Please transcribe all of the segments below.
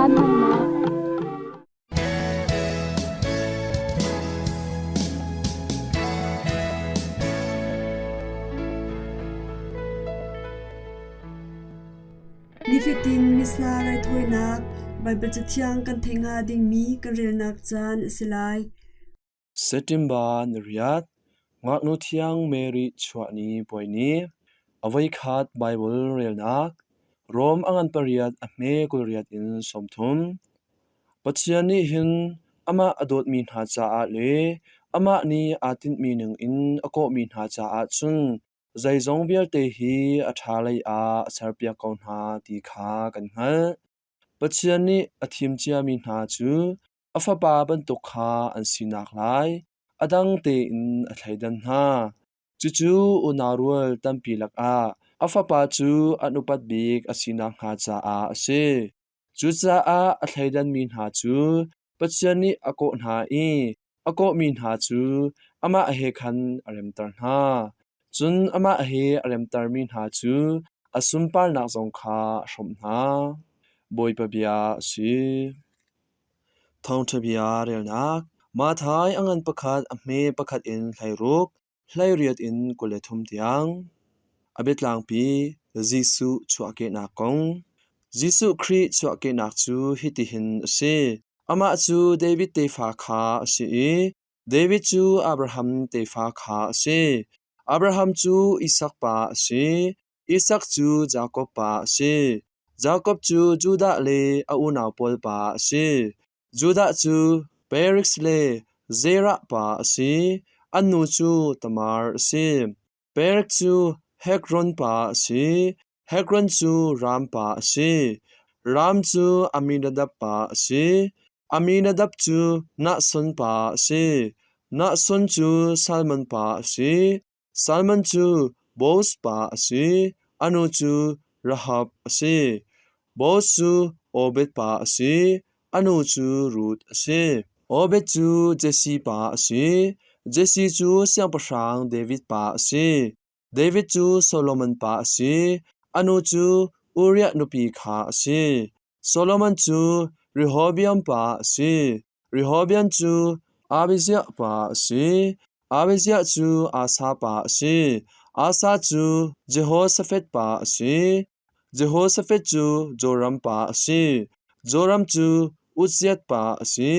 Caan hmannak. Nifatin Missa raithawinak Baibal Cathiang kan theih hnga dingmi kan relnak caan a si lai. September ni riat, Ngaknu Thiang Mary chuah ni puai ni, a voikhat Baibal relnak, Rom a ngan pariat a hme 28 in 30. Pathian nih hin amah a dawtmi hna caah le amah nih aa tinhmi ningin a kawhmi hna caah cun zeizong vialte hi a ṭha lei ah a serpiak ko hna ti kha kan hngalh. Pathian nih a thim ciami hna cu a fapa bantuk kha an sinak lai a dang tein a thleidan hna. Cucu unau rual tampi lakah a fapa cu an upat bik a si nakhnga caah a si. Cucaah a thleidanmi hna cu Pathian nih a kawh hna i a kawhmi hna cu amah he khan a remter hna. Cun amah he a remtermi hna cu a sunparnak zong kha a hrawmh hna. Bawipa bia a si. Thawngṭha bia relnak Matthai a ngan pakhat a hme pakhat in 16, 18 in 23 tiang. A biatlangpi Jesuh chuahkehnak kong. Jesuh Khrih chuahkehnak cu hitihin a si. Amah cu David tefa kha a si i David cu Abraham tefa kha a si. Abraham cu Isak pa a si. Isak cu Jakob pa a si. Jakob cu Judah le a unau pawl pa a si. Judah cu Perez le Zerah pa a si. An nu cu Tamar a si. Perez cu Hekron pa a si. Hekron cu Ram pa a si. Ram cu Amminadab pa a si. Amminadab cu Nahshon pa a si. Nahshon cu Salmon pa a si. Salmon cu Boaz pa a si. A nu cu Rahab a si. Boaz cu Obed pa a si. A nu cu Ruth a si. Obed cu Jesse pa a si. Jesse cu siangpahrang David pa a si. David cu Solomon pa a si. A nu cu Uriah nupi kha a si. Solomon cu Rehoboam pa a si. Rehoboam cu Abiziah pa a si. Abiziah cu Asa pa a si. Asa cu Jehoshaphat pa a si. Jehoshaphat cu Joram pa a si. Joram cu Uzziah pa a si.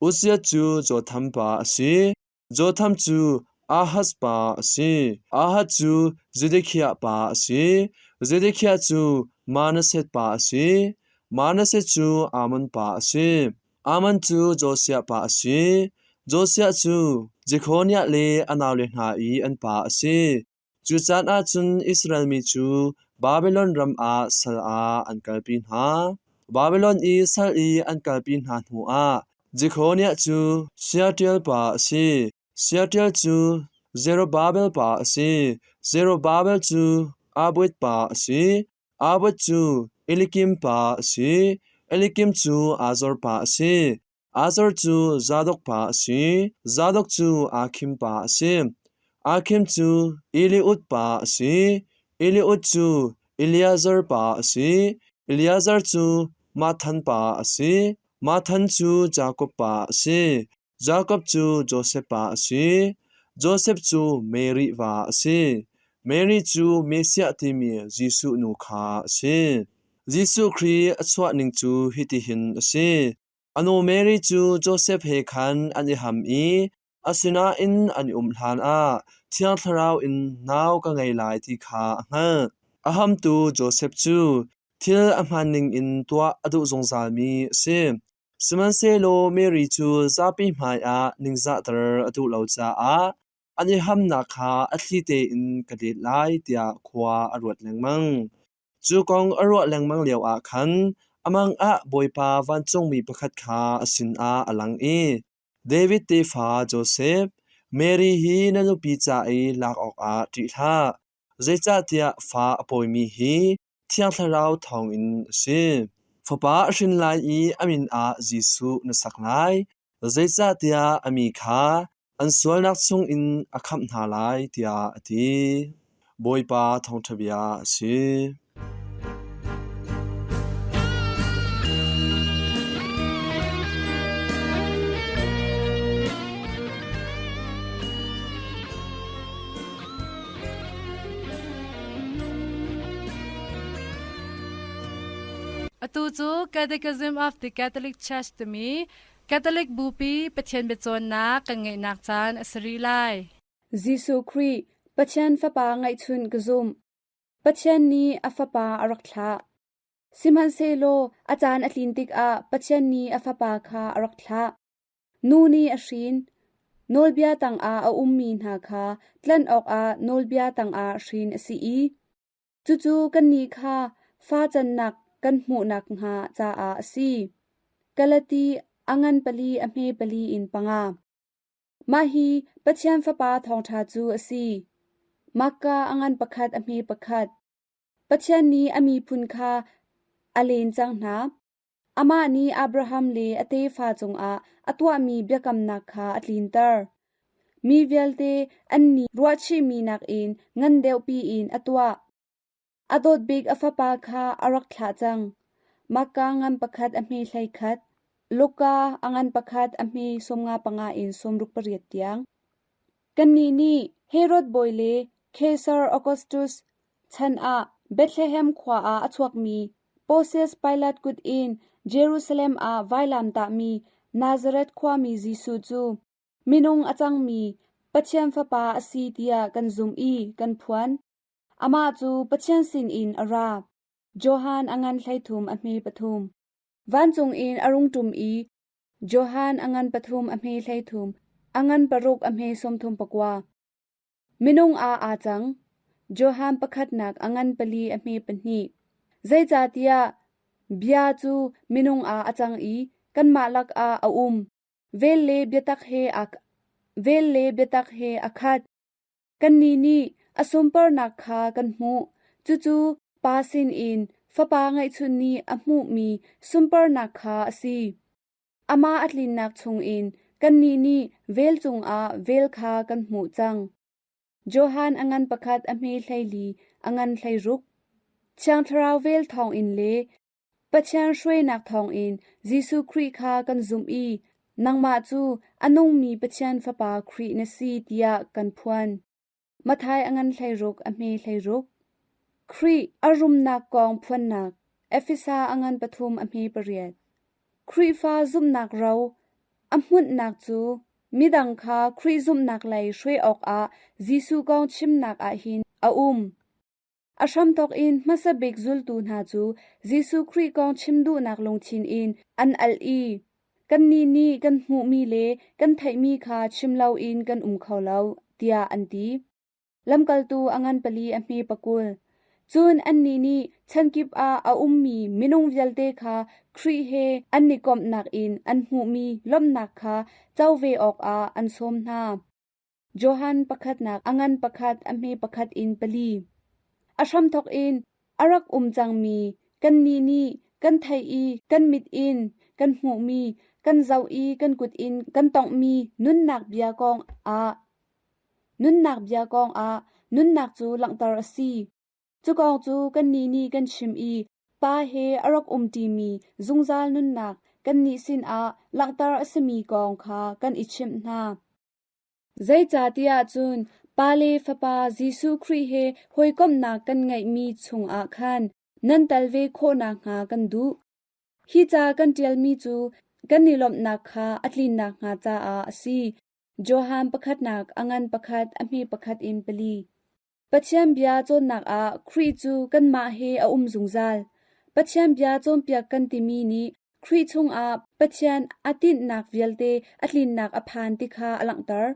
Uzziah cu Jotham pa a si. Jotham cu Ahaz pa a si. Ahaz cu Zedekiah pa a si. Zedekiah cu Manasseh pa a si. Manasseh cu Amon pa a si. Amon cu Josiah pa a si. Josiah cu Jekhoniah le a naule hna i an pa a si. Cu caan ah cun Israel mi cu Babilon ram ah sal ah an kalpi hna. Babilon i sal i an kalpi hna hnuah Jekhoniah cu Shealtiel pa a si, Shealtiel cu Zerubbabel pa a si, Zerubbabel cu Abiud pa a si, Abiud cu Eliakim pa a si, Eliakim cu Azor pa a si, Azor cu Zadok pa a si, Zadok cu Akhim pa a si, Akhim cu Eliud pa a si, Eliud cu Eleazar pa a si, Eleazar cu Matthan pa a si, Matthan cu Jakob pa a si, Jakob cu Josef pa a si, Josef cu Mary va a si, Mary cu Messiah timi Jesuh nu kha a si. Jesuh Khrih a chuah ning cu hitihin a si. A nu Mary cu Josef he khan an i ham i asinain an i um hlanah Thiang Thlarau in nau ka ngei lai ti kha a hngalh. A hamtu Josef cu thil a hmaan ningin tuah a duh zungzalmi a si. Sihmanhsehlaw Mary cu zapi hmaiah ningzahter a duh lo caah an i hamnak kha a thli tein ka let lai tiah khua a ruat lengmang. Cu kong a ruah lengmang lioah khan a mang ah Bawipa vancungmi pakhat kha a sinah a lang i, David tefa Josef, Mary hi na nupi ca i lak awkah ṭih hlah, zeicahtiah fa a pawimi hi Thiang Thlarau thawngin a si. Fapa a hrin lai i a min ah Jesuh na sak lai, zeicahtiah a mi kha an sualnak chungin a khamh hna lai tiah a ti. Bawipa thawngṭha bia a si. Atu cu Catechism of the Catholic Church timi Catholic Bupi Pathian biacawnnak kan ngeihnak caan a si rih lai. Jesuh Khrih, Pathian Fapa ngeihchunh ka zumh. Pathian nih a Fapa a rak thlah. Sihmanhsehlaw a caan a tlin tikah Pathian nih a Fapa kha a rak thlah. Nu nih a hrin. Nawlbia tangah a ummi hna kha tlanh awkah nawlbia tangah hrin a si i cucu kannih kha fa cannak kan hmuh nakhnga caah a si. Galati a ngan pali a hme pali in panga. Mah hi Pathian Fapa thawngṭha cu a si. Mahka a ngan pakhat a hme pakhat. Pathian nih a miphun kha a len cang hna. Amah nih Abraham le a tefa cungah a tuahmi biakamnak kha a tlinter. Mi vialte an nih ruahchihmi nakin ngan deuhpi in a tuah. A dawt bik a fapa kha a rak thlah cang. Mahka ngan pakhat a hme 11, Luka a ngan pakhat a hme 55 in 68 tiang. Kannih nih Herod bawi le Kaisar Augustus chan ah Bethlehem khua ah a chuakmi Pontius Pilat kut in Jerusalem ah vailam tahmi Nazareth khuami Jesuh cu minung a cangmi Pathian Fapa a si tiah kan zumh i kan phuan. Amah cu Pathian sinin a ra. Johan a ngan 13 a hme pathum. Vancung in a rung ṭum i Johan a ngan pathum a hme 13, a ngan paruk a hme 39. Minung ah aa cang. Johan pakhatnak a ngan pali a hme pahnih. Zeicahtiah bia cu minung ah a cang i kanmah lakah a um. Vel le biatak he aa vel le biatak he a khat. Kannih nih a sunparnak kha kan hmuh, cucu Pa sinin Fapa ngeihchun nih a hmuhmi sunparnak kha a si. Amah a tlinnak chungin kannih nih vel cungah vel kha kan hmuh cang. Johan a ngan pakhat a hme 14, a ngan 16. Thiang Thlarau vel thawngin le Pathian hruainak thawngin Jesuh Khrih kha kan zumh i nangmah cu a nungmi Pathian Fapa Khrih na si tiah kan phuan. Matthai a ngan 16 a hme 16. Khrih a rumnak kong phuannak Efesa a ngan pathum a hme pariat. Khrihfa zumhnak ro a hmunhnak cu midang kha Khrih zumhnak lei hruai awkah Jesuh kong chimnak ah hin a um. A hramthawk in hmasa bik zultu hna cu Jesuh Khrih kong chim duhnak lungthin in an al i kannih nih kan hmuhmi le kan theihmi kha chim loin kan um kho lo, tiah an ti. Lamkaltu a ngan pali a hme pakul. Cun annih nih chankip ah a ummi minung vialte kha Khrih he an i komhnak in an hmuhmi lawmhnak kha co ve awkah an sawm hna. Johan pakhatnak a ngan pakhat a hme pakhat in pali. A hramthawk in a rak um cangmi kannih nih kan theih i kan mit in kan hmuhmi, kan zoh i kan kut in kan tawnghmi nunnak bia kong ah nunnak bia kong ah nunnak cu langhter a si. Cu kong cu kannih nih kan chim i Pa he a rak umṭimi zungzal nunnak kannih sinah langhter a simi kong kha kan i chimh hna. Zeicahtiah cun Pa le Fapa Jesuh Khrih he hawikomhnak kan ngeihmi chungah khan nan tel ve khawh nakhnga kan duh. Hi ca kan ṭialmi cu kan i lawmhnak kha a tlin nakhnga caah a si. Johan pakhatnak a ngan pakhat a hme pakhat in pali. Pathian bia cawnnak ah Khrih cu kanmah he a um zungzal. Pathian bia cawnpiak kan timi nih Khrih chungah Pathian a tinhnak vialte a tlinnak a phan ti kha a langhter.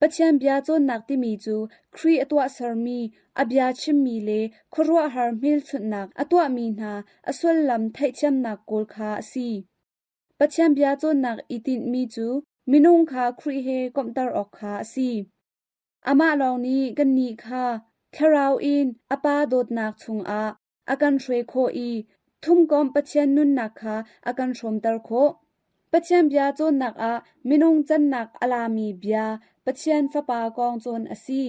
Pathian bia cawnnak timi cu Khrih a tuahsermi, a bia chimmi le khuaruahhar hmelchunhnak a tuahmi hna a sullam theihthiamnak kawl kha a si. Pathian bia cawnnak i tinhmi cu minung kha Khrih he komhter awk kha a si. Amah lawng nih kannih kha Thlarau in a Pa dawtnak chungah a kan hruai khawh i thumkomh Pathian nunnak kha a kan hrawmter khawh. Pathian bia cawnnak ah minung cannak a lami bia Pathian Fapa kong cawn a si.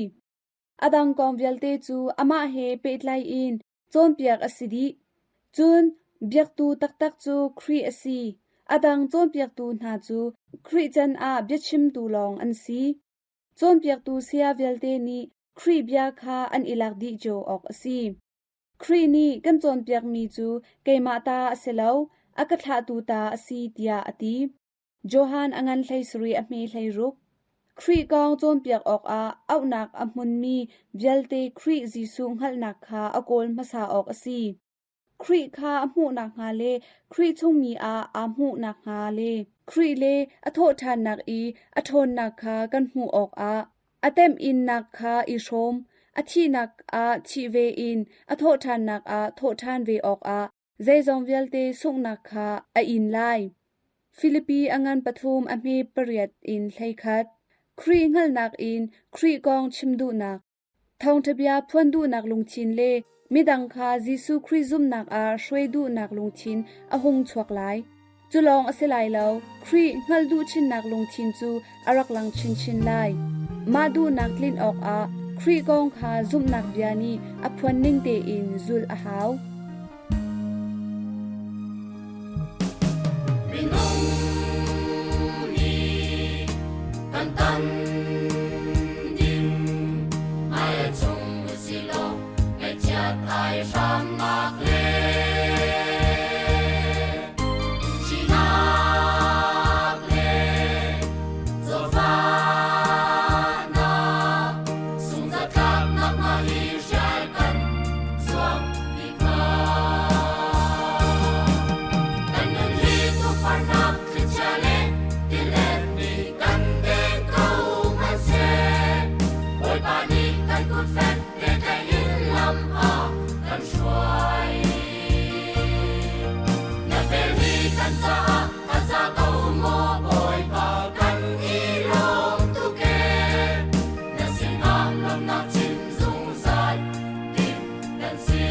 A dang kong vialte cu amah he pehtlai in cawnpiak a si dih. Cun biaktu taktak cu Khrih a si. A dang cawnpiaktu hna cu Khrih can ah biachimtu lawng an si. Cawnpiaktu saya vialte nih Khrih bia kha an i lak dih cio awk a si. Khrih nih kan cawnpiakmi cu keimah ta a si lo, a ka thlahtu ta a si tiah a ti. Johan a ngan 17 a hme 16. Khrih kong cawnpiak awkah auhnak a hmunmi vialte Khrih Jesuh hngalhnak kha a kawl hmasa awk a si. Khrih kha a hmuh nakhnga le Khrih chungmi ah aa hmuh nakhnga le Khrih le a thawhṭhannak i a ṭhawnnak kha kan hmuh awkah a temhinnak kha i hrawm, a thihnak ah thih ve in a thawhṭhannak ah thawhṭhan ve awkah zeizong vialte sunghnak kha a in lai. Filipi a ngan pathum a hme pariat in 11. Khrih hngalhnak in Khrih kong chim duhnak. Thawngṭha bia phuan duhnak lungthin le midang kha Jesuh Khrih zumhnak ah hruai duhnak lungthin a hung chuak lai. Cu lawng a si lai lo, Khrih hngalh duh chinnak lungthin cu a rak lang chinchin lai. Mah duhnak tlinh awkah Khrih kong kha zumhnak bia nih a phuan ning tein zulh a hau. Minung nih kan tan ding hngal chung usilaw ngaihchiat ai hramnak le Ṭihnak le zawtfahnak sungzatlaknak hna hi hrial kan zuam. Kan nun hi tukforhnak thlichia le tilet nih kan den ko hmanhseh Bawipa nih kan kut fek pehtlaih in lam ah kan hruai. Na vel hi kan caah a za ko maw Bawipa kan i lawm tuk ee. Na sinah lawmhnak chim zungzal ding kan si.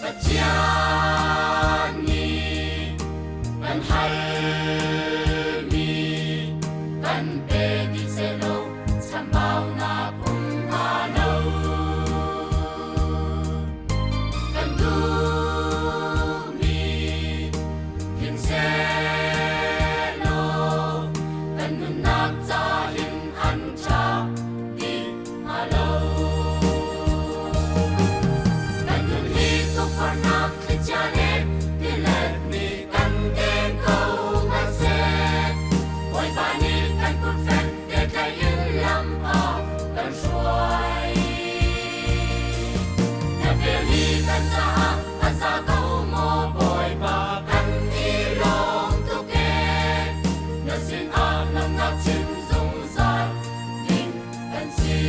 Pathian nih kan halmi kan pe dih sehlaw chambaunak um hnga lo. Kan duhmi tling sehlaw kan nunnak ca hin an ṭha dih hnga lo. Kan nun hi tukforhnak thlichia le tilet nih kan den ko hmanhseh Bawipa nih kan kut fek pehtlaih in lam ah kan hruai. Na vel hi kan caah a za ko maw Bawipa kan i lawm tuk ee. Na sinah lamnak chim zungzal ding kan si.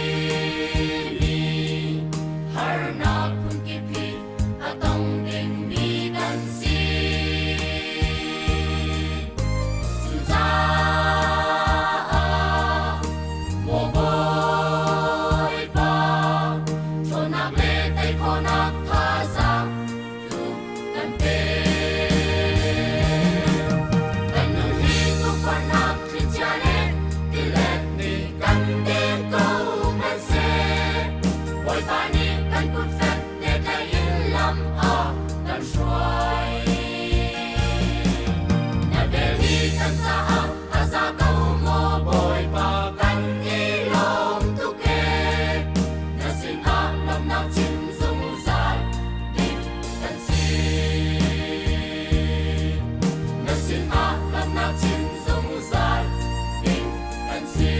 Chuahpimi harnak phunkip hi a tong dingmi kan si. Cucaah maw Bawipa ṭhawnnak le tei khawhnak thazaang tu kan pe. Kan nun hi tukforhnak thlichia le tilet nih kan den ko hmanhseh Bawipa nih kan kut fek pehtlaih in lam ah kan hruai. Na vel hi kan caah a za ko maw Bawipa kan i lawm tuk ee. Na sinah lawmhnak chim zungzal ding kan si. Na sinah lawmhnak chim zungzal ding kan si.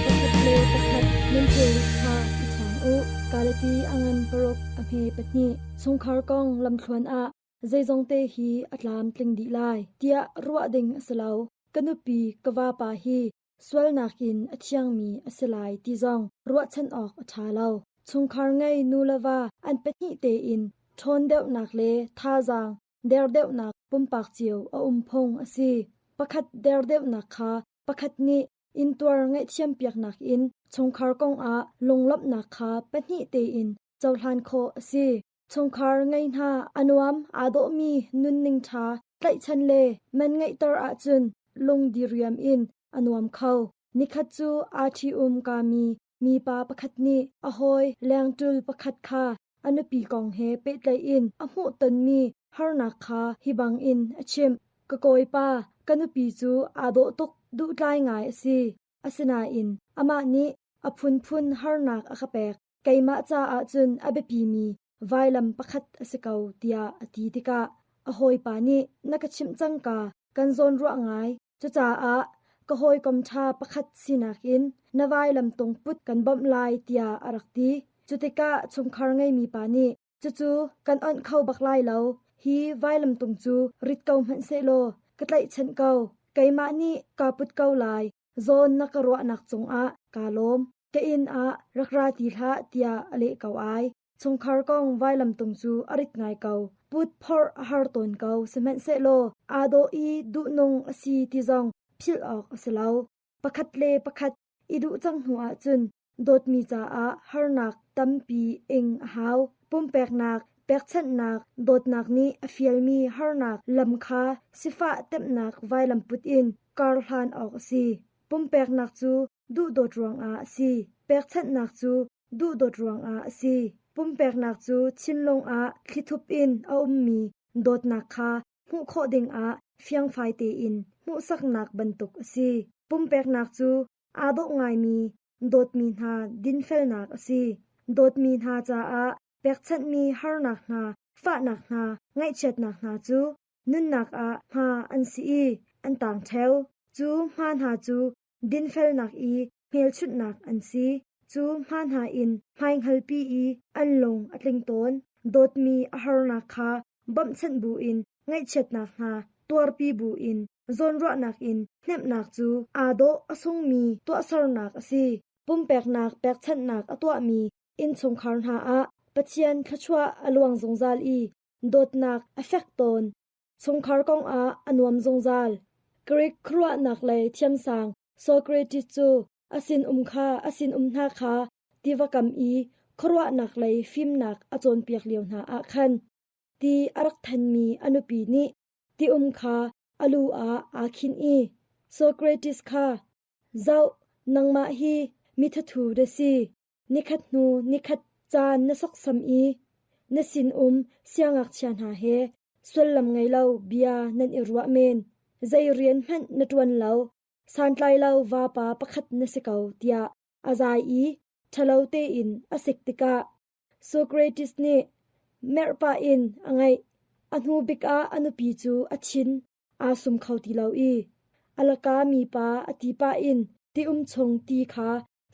Pakhat le pakhat nan thilrit kha i chang u. Kalati a ngan paruk a hme pahnih. Chungkhar kong lamthluan ah zeizongte hi a tlamtling dih lai tiah ruah ding a si lo. Ka nupi ka vapa hi sualnak in a thiangmi a si lai ti zong ruahchan awk a ṭha lo. Chungkhar ngei nu le va an pahnih tein ṭhawn deuhnak le thazaang der deuhnak pumpak cio a um phung a si. Pakhat der deuhnak kha pakhat nih intuar ngaihthiampiaknak in chungkhar kongah lunglawmhnak kha pahnih tein cohlan khawh a si. Chungkhar ngei hna a nuam aa dawhmi nunning ṭha tlaihchan le man ngeihter ahcun lung diriam in a nuam kho. Nikhat cu aa ṭhi-um kami mipa pakhat nih a hawi lengṭul pakhat kha a nupi kong he pehtlaih in a hmuhtonmi harnak kha hi bangin a chimh. Ka kawipa, ka nupi cu aa dawh tuk duhtlai ngai a si. Asinain amah nih a phunphun harnak a ka pek. Keimah caah cun a biapimi vailam pakhat a si ko tiah a ti tikah a hawipa nih na ka chimh cangka kan zawnruah ngai. Cucaah ka hawikom ṭha pakhat sinak in na vailam tung put kan bawmh lai tiah a rak ti. Cutikah chungkhar ngeimi pa nih cucu kan onh kho bak lai lo. Hi vailamtung cu rit ko hmanh sehlaw ka tlaihchanh ko. Keimah nih kaa put ko lai. Zawn na ka ruahnak cungah kaa lawm. Ka inn ah rak ra ti hlah tiah a leh ko ai. Chungkhar kong vailamtung cu a rit ngai ko. Put phorh a har tawn ko. Sihmanhsehlaw aa dawh i duhnung a si ti zong philh awk a si lo. Pakhat le pakhat i duh cang hnu ahcun dawtmi caah harnak tampi ing a hau. Pumpeknak, pekchanhnak, dawtnak nih a fialmi harnak lam kha sifah temhnak vailam put in kar hlan awk a si. Pumpeknak cu duhdawt ruangah a si. Pekchanhnak cu duhdawt ruangah a si. Pumpeknak cu thinlung ah thlithup in a ummi dawtnak kha hmuh khawh dingah fiangfai tein hmuhsaknak bantuk a si. Pumpeknak cu aa dawh ngaimi dawtmi hna dinfelnak a si. Dawtmi hna caah pekchanhmi harnak hna, fahnak hna, ngaihchiatnak hna cu nunnak ah hma an si i an tang ṭheo. Cu hma hna cu dinfelnak i hmelchunhnak an si. Cu hma hna in hmaihngalpi i an lung a tling tawn. Dawtmi a harnak kha bawmhchanh buin ngaihchiatnak hna tuarpi buin zawnruahnak in hnemhnak cu aa dawh a sungmi tuahsernak a si. Pumpeknak pekchanhnak a tuahmi innchungkhar hna ah Pathian thluachuah a luang zungzal i dawtnak a fek tawn. Chungkhar kongah a nuam zungzal. Greek khuaruahnak lei thiamsang Socrates cu a sinum kha a sinum hna kha tiva kam i khuaruahnak lei fimnak a cawnpiak lio hna ah khan ti a rak thanmi a nupi nih ti-um kha a lu ah aa khinh i Socrates kha, "Zoh, nangmah hi mithathu na si. Nikhat hnu nikhat caan na sawksam i na sinum siangngakchia hna he sullam ngei lo bia nan i ruah men. Zei rian hmanh na ṭuan lo. Santlailo vapa pakhat na si ko," tiah a zai i ṭhalo tein a sik tikah Socrates nih merh pah in a ngaih. A hnu bik ah a nupi cu a thin aa sum kho ti lo i a laka mipa a ti pah in ti-um chung ti kha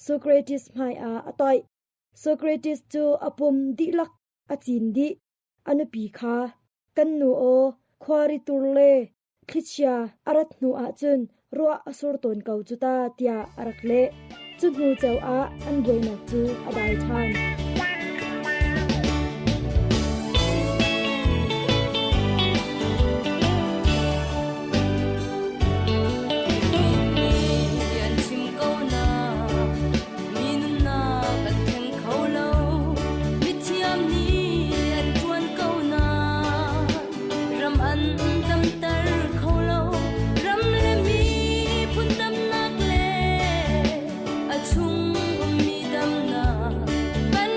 Socrates hmaiah a toih. Socrates cu a pum dihlak a cin dih. A nupi kha, "Kan nu aw, khuari tur le thlichia a rat hnu ahcun ruah a sur tawn ko cu ta," tiah a rak leh. Cu hnu ceu ah an buainak cu a dai ṭhan. A chung ummi damnak kan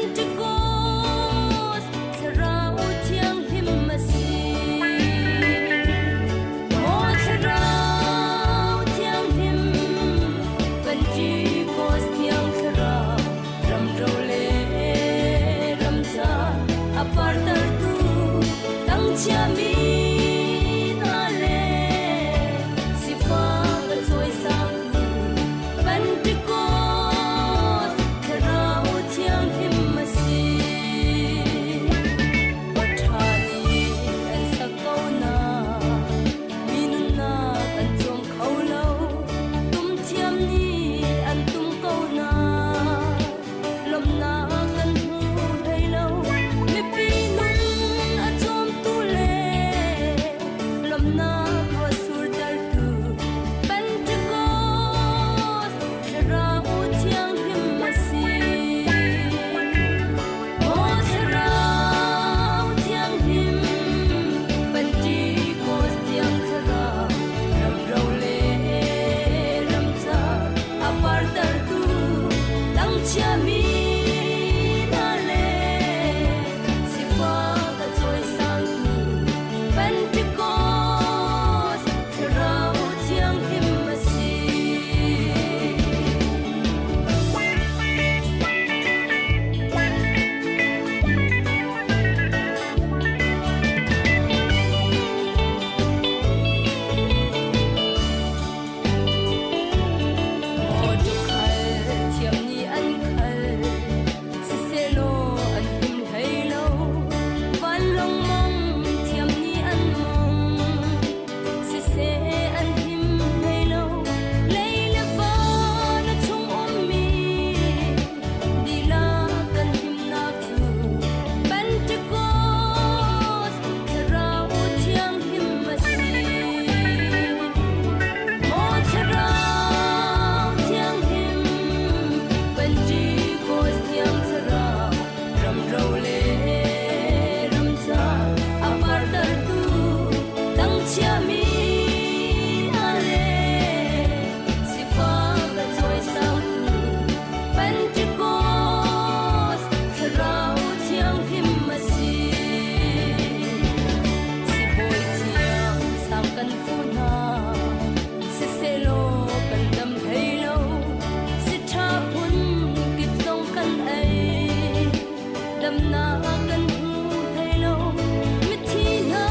Damnak ruahsurtertu Pentecost Thlarau Thianghlim a si. Maw Thlarau Thianghlim, Pentecost Thiang Thlarau, ramro le ramcar a partertu, tangchiami hna le sifak a cawisangtu Pentecost Thlarau Thianghlim a si. Maw tuukhal thiam nih an khal, siselaw an him hlei lo. Vanlawng mong thiam nih an mong, siseh an him hlei lo. Lei le van a chung ummi dihlak kan himnak cu Pentecost Thlarau Thianghlim a si. Maw Thlarau Thianghlim, Pentecost Thiang Thlarau, ramro le ramcar a partertu, tangchiami hna le sifak a cawisangtu Pentecost Thlarau Thianghlim a si. Sibawi thiang sang kan fu hna, sisehlaw kan dam hlei lo. Si ṭha phun kip zong kan ei, damnak kan hmu hlei lo. Mithi hna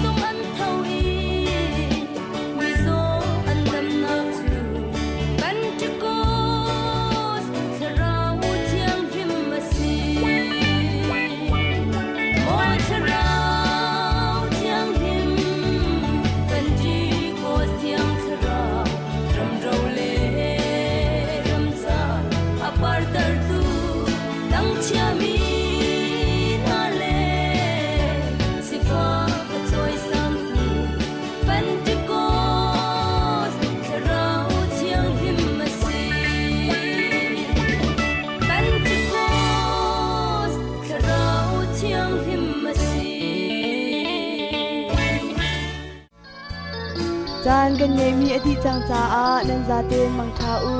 zong an tho i mizaw an damnak cu Pentecost Thlarau Thianghlim a si. Maw Thlarau Thianghlim, Pentecost Thiang Thlarau, ramro le ramcar a partertu, tangchiami hna le sifak a cawisangtu Pentecost Thlarau Thianghlim a si. Pentecost Thlarau Thianghlim a si. Caan kan ngeihmi a dih cang caah nan zaten mangṭha u.